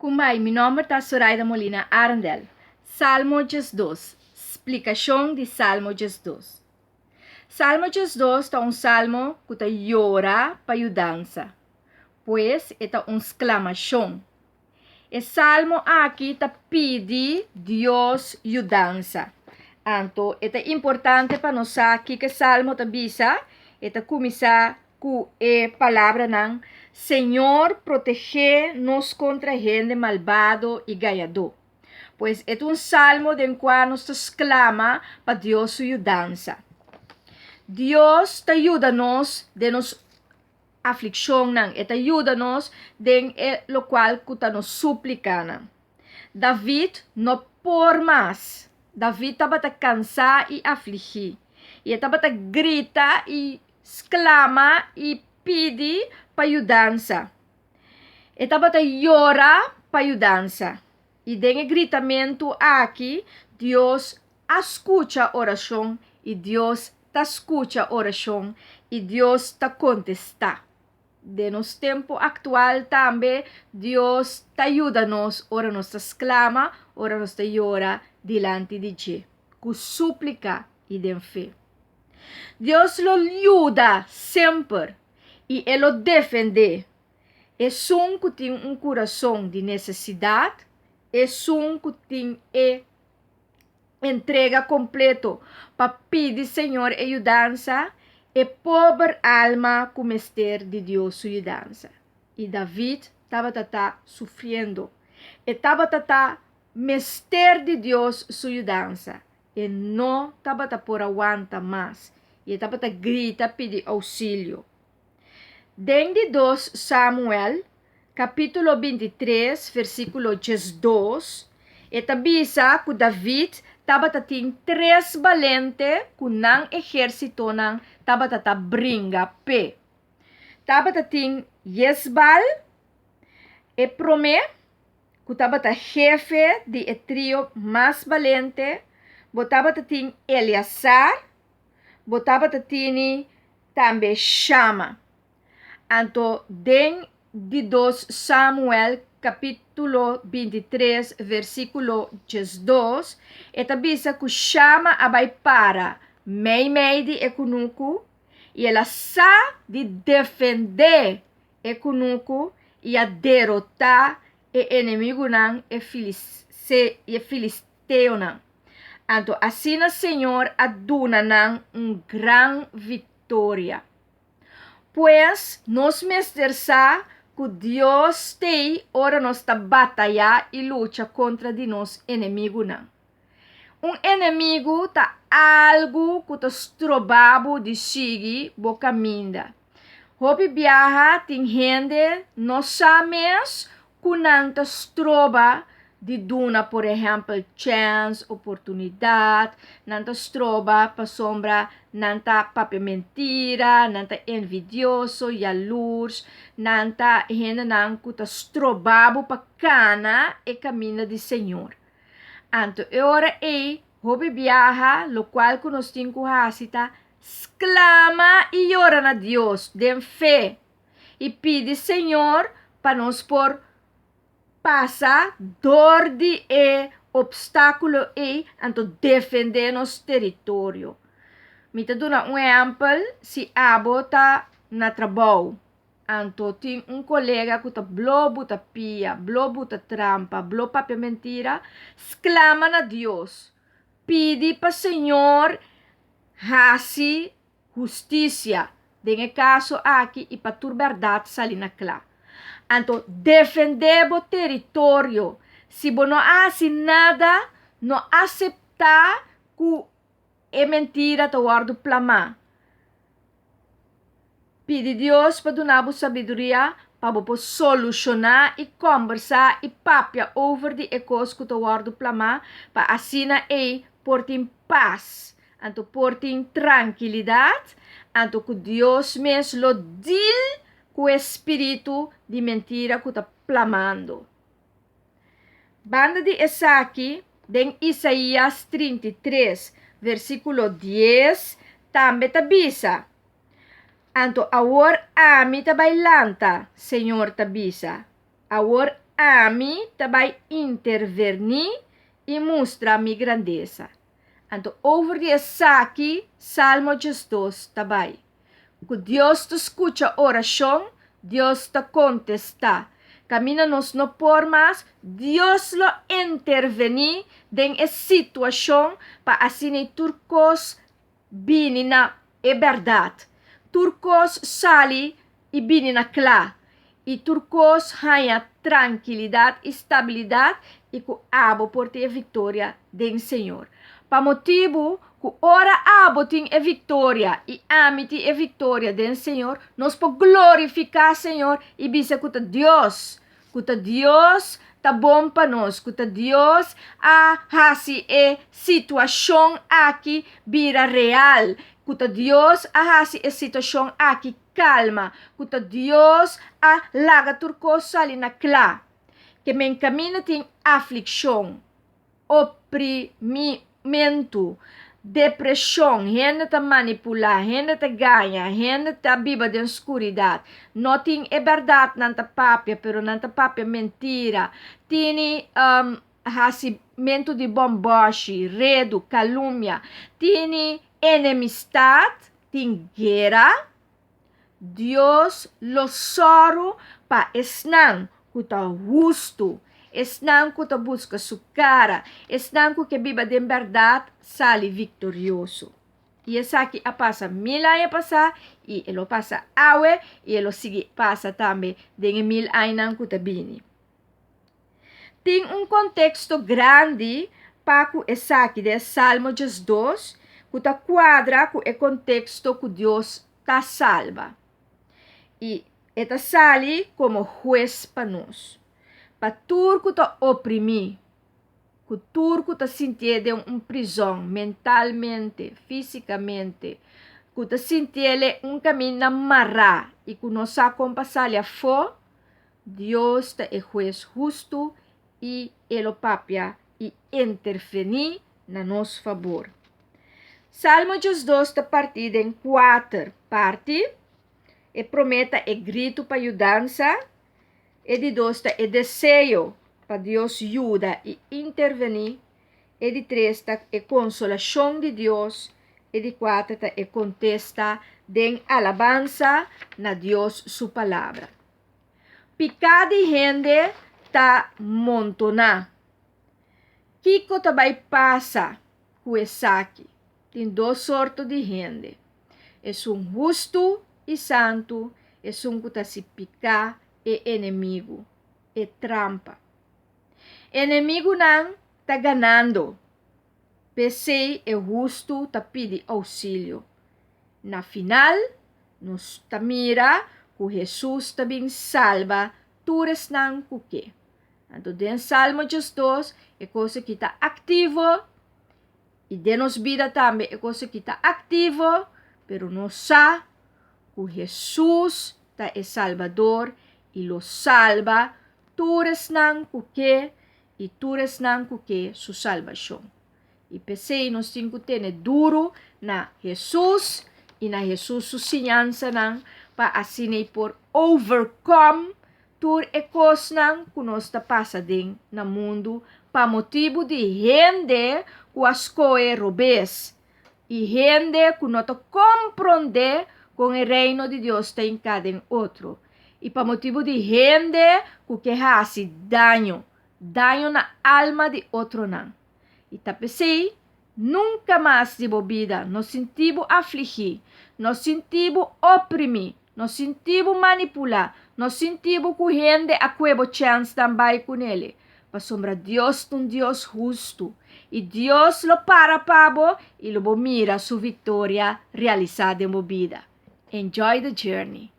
Kumbai, mi nòmber ta Soraida Molina Arendel. Salmo 12. Splikashon di Salmo 12. Salmo 12 ta un salmo ku ta yora pa yudansa. Pues e ta un sklamashon. E salmo aki ta pidi Dios yudansa. Anto e ta importante pa nos sa kiko e salmo ta bisa. E ta kuminsá ku e palabranan, Señor protegé nos kontra hende malbado i gañadó. Pues e ta un salmo den kua nos ta sklama pa Dios su yudansa. Dios ta yuda nos den nos aflikshonnan, e ta yuda nos den e lokual ku ta nos súplikanan. David no por mas. David tabata kansá i afligí, i e tabata grita i sklama i pidi pa yudansa. E tabata yora pa yudansa, i den e gritamentu aki Dios a skucha orashon i Dios ta skucha orashon i Dios ta kontestá. Den nos tempu aktual tambe Dios ta yuda nos ora nos ta sklama, ora nos ta yora dilanti di dje ku súplika i den fe. Dios lo yuda semper i e lo defendé esun ku tin un kurason di nesesidat, esun ku tin e entrega kompleto pa pidi Señor e yudansa, e pober alma ku mester di Dios su yudansa. I David tabata ta sufriendo. E tabata ta mester di Dios su yudansa. E no tabata por a wanta mas i e tabata grita pidi ousilio. Den di dos Samuel, kapítulo 23, versíkulo 12, e ta bisa ku David tabata tin tres balente ku nan ehérsitonan tabata ta bringa p'e. Tabata tin Jesbal, e promé, ku tabata hefe di e trio mas balente, bo tabata tin Eleazar, bo tabata tini tambe Shama. Anto den di dos Samuel kapítulo 23 versíkulo 12, e ta bisa ku Shama a bai para meimei di e kunuku i el a sa di defendé e kunuku i a derotá e enemigunan, e filisteonan. Anto asina Señor a duna nan un gran viktoria. Pues, nos mester sa ku Dios t'ei ora nos ta batayá i lucha kontra di nos enemigunan. Un enemigu ta algu ku ta stroba bo di sigui bo kaminda. Hopi biaha tin hende no sa mes ku nan ta stroba di duna por ehèmpel chèns, oportunidat, nan ta stroba pasobra nan ta papia mentira, nan ta envidioso, yalurs, nan ta hendenan ku ta stroba bo pa kana e kaminda di Señor. Anto e ora ei, hopi biaha lokual ku nos tin ku hasi ta sklama i yora na Dios den fe i pidi Señor pa nos por pasa dor di e opstákulo ei anto defendé nos teritorio. Mi ta duna un ehèmpel, si abo ta na trabou Anto tin un kolega ku ta blo buta pia, blo buta trampa, blo papia mentira, sklama na Dios, pidi pa Señor hasi hustisia den e kaso aki i pa tur bèrdat sali na kla. Anto defendé bo teritorio, si bo no a hasi nada, no aseptá ku e mentira ta wòrdu plamá. Pidi Dios pa duna bo sabiduria pa bo por solushoná i kòmbersá i papia over di e kos ku ta wòrdu plamá pa asina ei por tin pas, anto por tin trankilidat, anto ku Dios mes lo dil ku e spiritu di mentira ku ta plamando. Banda di esaki, den Isaías 33, versíkulo 10, tambe ta bisa, Anto awor ami ta bai lanta, Señor ta bisa. Awor ami ta bai intervení i mustra mi grandesa. Anto over di esaki Salmo 12 ta bai. Ku Dios ta skucha orashon, Dios ta kontestá. Kaminda nos no por mas, Dios lo intervení den e situashon pa asina tur kos bini na e bèrdat. Tur kos sali i bini na kla. I tur kos haña trankilidat i stabilidat i ku abo por tin e viktoria den Señor. Pa motibu ku ora abo tin e viktoria i ami tin e viktoria den Señor, nos por glorifiká Señor i bisa ku ta Dios, ku ta Dios ta bon pa nos, ku ta Dios a hasi e situashon aki bira real, ku ta Dios a hasi e situashon aki kalma, ku ta Dios a laga tur kos sali na kla. Ke men kaminda tin aflikshon, oprimimentu, depreshon, hende ta manipulá, hende ta gaña, hende ta biba den skuridat, no tin e bèrdat nan ta papia, pero nan ta papia mentira, tini hasimentu di bòmbòshi, redu, kalumia, tini enemistat, tin guera. Dios lo sòru pa esnan ku ta hustu, esnan ku ta buska su kara, esnan ku ke biba den bèrdat sali viktorioso. I esaki a pasa mil aña pasá i e lo pasa awe i e lo sigui pasa tambe den e mil añanan ku ta bini. Tin un konteksto grandi pa ku esaki den Salmo 12 ku ta kuadra ku e konteksto ku Dios ta salba. I e ta sali komo hues pa nos. Pa tur ku ta oprimí, ku tur ku ta sintié den un prizòn mentalmente, físikamente, ku ta sintié un kaminda mará i ku no sa kon pa sali afó, Dios ta e hues hustu i e lo papia i intervení na nos fabor. Salmo 12 ta partí den kuater parti. E promé ta e gritu pa yudansa, e di dos ta e deseo pa Dios yuda i intervení, e di tres ta e konsolashon di Dios, e di kuater ta e kontesta den alabansa na Dios su palabra. Piká di hende ta montoná. Kiko ta bai pasa ku esaki? Tin dos sorto di hende, esun hustu i santu, esun ku ta hasi piká, e enemigu, e trampa. Enemigunan ta ganando, p'esei e hustu ta pidi ousilio. Na final, nos ta mira ku Hesus ta bin salba tur esnan ku ke. Anto den Salmo 12 e kos aki ta aktivo i den nos bida tambe e kos aki ta aktivo, pero nos sa ku Hesus ta e Salbador i lo salba tur esnan ku ke i tur esnan ku ke su salbashon. I p'esei nos tin ku tene duru na Hesus i na Hesus su siñansanan pa asina i por overcome tur e kosnan ku nos ta pasa den na mundu pa motibu di hende ku a skohe robes i hende ku no ta komprondé kon e Reino di Dios ta hinká den otro i pa motibu di hende ku ke hasi daño, daño na alma di otronan. I ta p'esei, nunka mas di bo bida no sinti bo afligí, no sinti bo oprimí, no sinti bo manipulá, no sinti bo ku hende a kue bo chènsnan bai kunele, pasobra Dios ta un Dios hustu, i Dios lo para pa bo i lo bo mira su viktoria realisá den bo bida. Enjoy the journey!